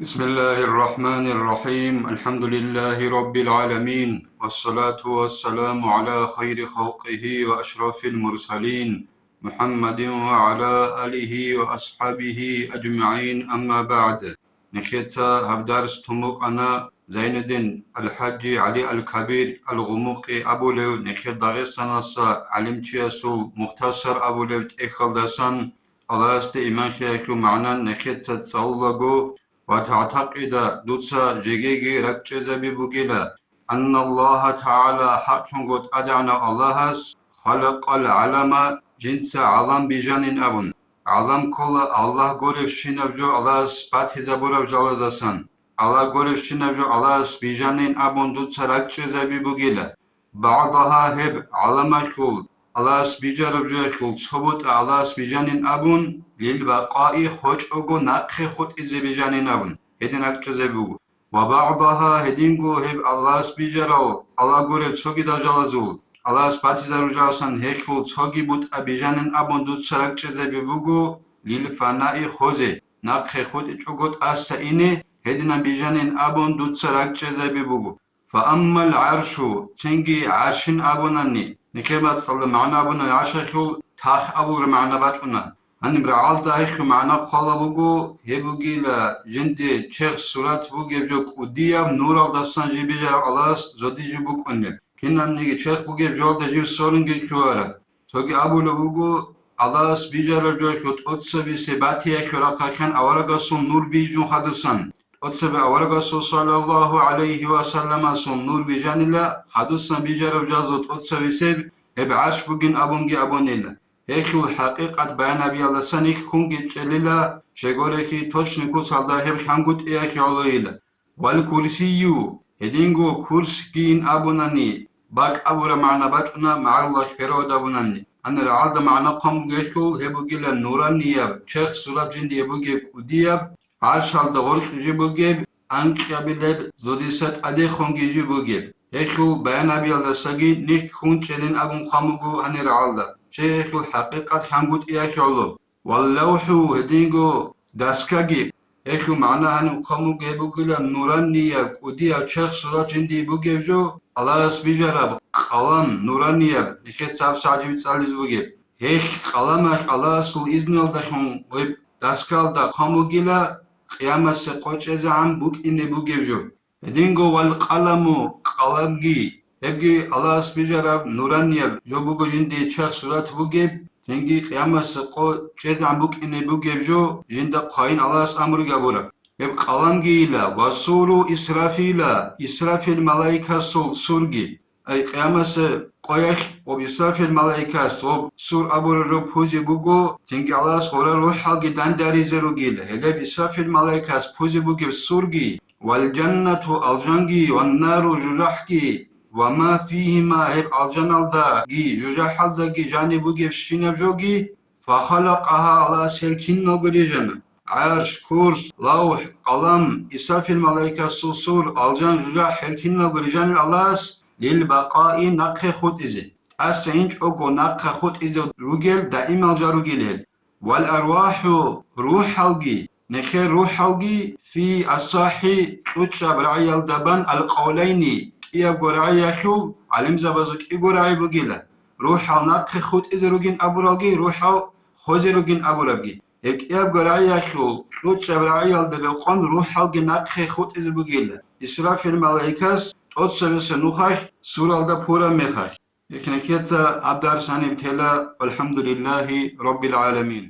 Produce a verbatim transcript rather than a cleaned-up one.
بسم الله الرحمن الرحيم. الحمد لله رب العالمين. والصلاة والسلام على خير خلقه وأشرف المرسلين، محمد وعلى آله وأصحابه أجمعين. أما بعد. Нехеца гьаб дарс тун букӀана Зайнуддин ал-ХӀажи ГӀали ал-Кабир ал-Гъумукъи абулев, нехер Дагъистаналъа гӀалимчиясул Мухтасар абулев тӀехьалдасан, Аллагьасде иман лъеялъул магӀна нехеца цӀалулаго ва тагӀтакъида дуца жегеги ракӀчӀезаби бугила, анналлагьа тагӀала, хӀакълъунго ТӀадегӀанав Аллагьас, халакъал гӀалама, жинца гӀалам бижанин абун. ГӀалам ккола Аллагь гуребщинаб жо Аллагьас батизабураб жалазасан. Аллагь гуребщинаб жо Аллагьас бижанин абун дуца ракӀчӀезаби бугила. БагӀдагьа, гьеб гӀаламалъул, Аллагьас бижараб жоялъул цо бутӀа Аллагьас бижанин абун, лил бакъаи, хочӀого нахъе хутӀизе бижанин абун, гьедин ракӀчӀезаби буго. Ва багӀдагьа, гьединго гьеб Аллагьас бижарал, Аллагь гуреб цогидал жалазул, Аллагьас батизаружасан гьелъул цоги бутӀа бижанин абун дуца ракӀчӀезаби буго, лил фанаи, хозе, нахъе хутӀичӀого тӀаса ине, гьединан бижанин абун дуца ракӀчӀезаби буго. Фааммал гӀаршу, цинги гӀаршин абунани, нехер бацӀцӀалда магӀна абунани гӀаршалъул тах абураб магӀна бачӀуна. Гьаниб рагӀалда гьелъул магӀна хъвала буго, гьеб бугила жинде черх сурат бугеб жо кӀудияб нуралдасан жиб бижарав Аллагьас зодизе букӀунеб. Кинабниги черх бугеб жоялда жиб сорунги лъугьараб. Цоги абулеб буго, Аллагьас бижараб жоялъул тӀоцебесеб батиялъул рахъалъан аварагасул нур бижун хадусан. ТӀоцебе аварагасул саллаллагьу гӀалайгьи ва салламасул нур бижанила, хадусан бижараб жоялъул тӀоцебесеб гьеб гӀарш бугин абунги абунила. Гьелъул хӀакъикъат баян гьабиялдасан нилъ хунги чӀелила, щайгурелъул точно куцалда гьеб лъангутӀиялъе гӀолойила. Вал курсию, гьединго курсгийин абунани, бакӀ абураб магӀна бачӀуна, магӀарулахъ перевод абунани. Гьанир гьалда магӀна хъван бугелъул, гьеб бугила нуранияб, черх сурат жиндие бугеб кӀудияб, гӀаршалда гъоркье жиб бугеб, анкьабилеб, зодиса тӀадехунги жиб бугеб. Гьелъул баян гьабиялдасаги нилъ хун чӀелин абун хъван буго гьанир гьалда. Щай гьелъул хӀакъикъат лъангутӀиялъе гӀоло. Валлавху, гьединго доскаги, гьелъул магӀна гьанив хъван бугеб бугила нуранияб, кӀудияб черх сурат жиндие бугеб жо, Аллагьас бижараб къалам нуранияб, нехеца гьаб сагӀат жиб цӀализе бугеб. Гьелъ къаламалъ Аллагьасул изниялдалъун гьеб доскаялда хъван бугила къиямасеб къо чӀезегӀан букӀине бугеб жо. Гьединго вал къаламу, къаламги, гьебги Аллагьас бижараб нуранияб жо буго жиндие черх сурат бугеб, цинги къиямасеб къо чӀезегӀан букӀине бугеб жо жинда хъвайин Аллагьас амруги гьабураб. Гьеб къаламгийила ва суру Исрафила, Исрафил малаикасул сурги. Ай, къиямасеб къоялъ ва Исрафил малаикас ва сур абураб жо пузе буго, цинги Аллагьас гъурал рухӀалги дандаризе ругел. Гьелеб Исрафил малаикас пузе бугеб сурги, вал жаннату, алжанги, ван нару, жужахӀги, ва ма фигьима, гьеб алжаналдаги жужахӀалдаги жаниб бугебщинаб жоги, Фахалакъаха, Аллагьас гьел киналго рижана: гӀарш, курс, лавхӀ, къалам, Исрафил малаикасул сур, алжан, жужахӀ, гьел киналго рижанил Аллагьас, лил бакъаи, нахъе хутӀизе. ТӀаса инчӀого нахъа хутӀизе ругел даимал жо ругел гьел. Вал арвахӀу, рухӀалги, нехер рухӀалги, фи асахӀи, кьучӀаб рагӀиялда бан, алкъавлайни, кӀиябго рагӀиялъул, гӀалимзабазул кӀиго рагӀи бугила. РухӀал нахъе хутӀизе ругин абуралги, рухӀал хозе ругин абурабги. Гьеб кӀиябго рагӀиялъул кьучӀаб рагӀиялда рекъон рухӀалги нахъе хутӀизе бугила, Исрафил малаикас тӀоцебесеб нухалъ суралда пураб мехалъ. Гьеб нехеца гьаб дарс гьаниб тела, валхӀамдулиллагьи раббил гӀаламин.